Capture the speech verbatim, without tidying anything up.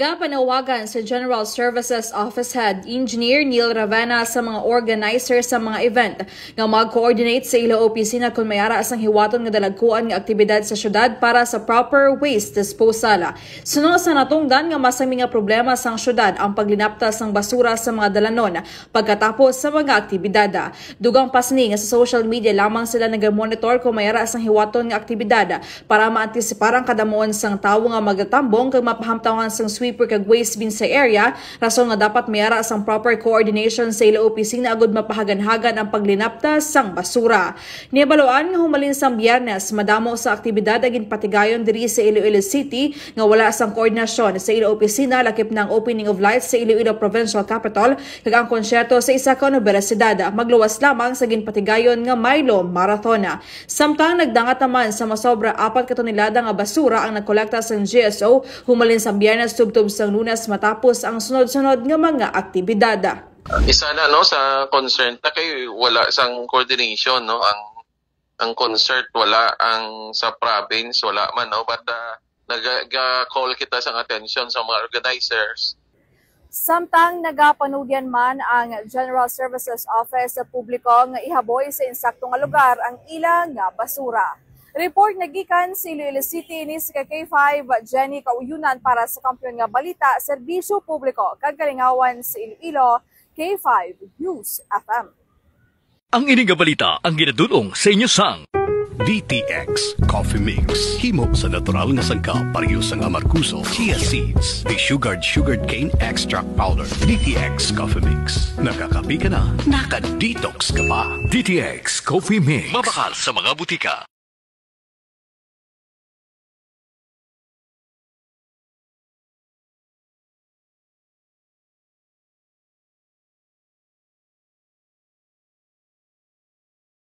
Gapanawagan sa General Services Office Head Engineer Neil Ravenna sa mga organizer sa mga event nga mag-coordinate sa ila opisina kon may ara sang hiwaton nga dalagkuan nga aktibidad sa syudad para sa proper waste disposal. Suno sa natungdan nga mas may mga problema sang syudad ang paglinapta sang basura sa mga dalanon pagkatapos sa mga aktibidad. Dugang pa sini nga sa social media lamang sila nagamonitor kung may ara sang hiwaton nga aktibidad para maantisipar ang kadamuon sang tawo nga magtatambong kag mapahamtangan sang sweeper kag waste bin sa area, rason nga dapat may ara sang proper coordination sa ila opisina agud mapahaganhagan ang paglinapta sang basura. Nibaluan nga humalin sang Biyernes, madamo sa aktibidad ang ginpatigayon diri sa Iloilo City nga wala sang koordinasyon sa ila opisina, lakip na ang opening of lights sa Iloilo Provincial Capitol kag ang konsyerto sa isa ka unibersidad, magluwas lamang sa ginpatigayon nga Milo Marathon. Samtang nagdangat naman sa masobra apat ka tonelada nga basura ang nakolekta sang G S O humalin sa Biyernes tubtob sang Lunes matapos ang sunod-sunod nga mga aktibidad. Isa na, no, sa concern ta kay wala sang coordination, no, ang ang concert, wala ang sa province, wala man, no, but uh, nag-call kita sang attention sa mga organizers. Samtang nagapanugyan man ang General Services Office sa publiko nga ihaboy sa insakto nga lugar ang ila nga basura. Report nagikan sa Iloilo City ni si K five Jenny Kauyunan para sa Kampiyon nga Balita, Serbisyo Publiko kag Kalingawan sa Iloilo, K five News F M. Ang ini nga balita ang ginadul-ong sa inyo sang D T X Coffee Mix. Himo sa natural nga sangkap, pareho sang amargoso, chia seeds, desugared sugarcane extract powder. D T X Coffee Mix. Nakakape ka na, naka-detox ka pa. D T X Coffee Mix. Mabakal sa mga butika.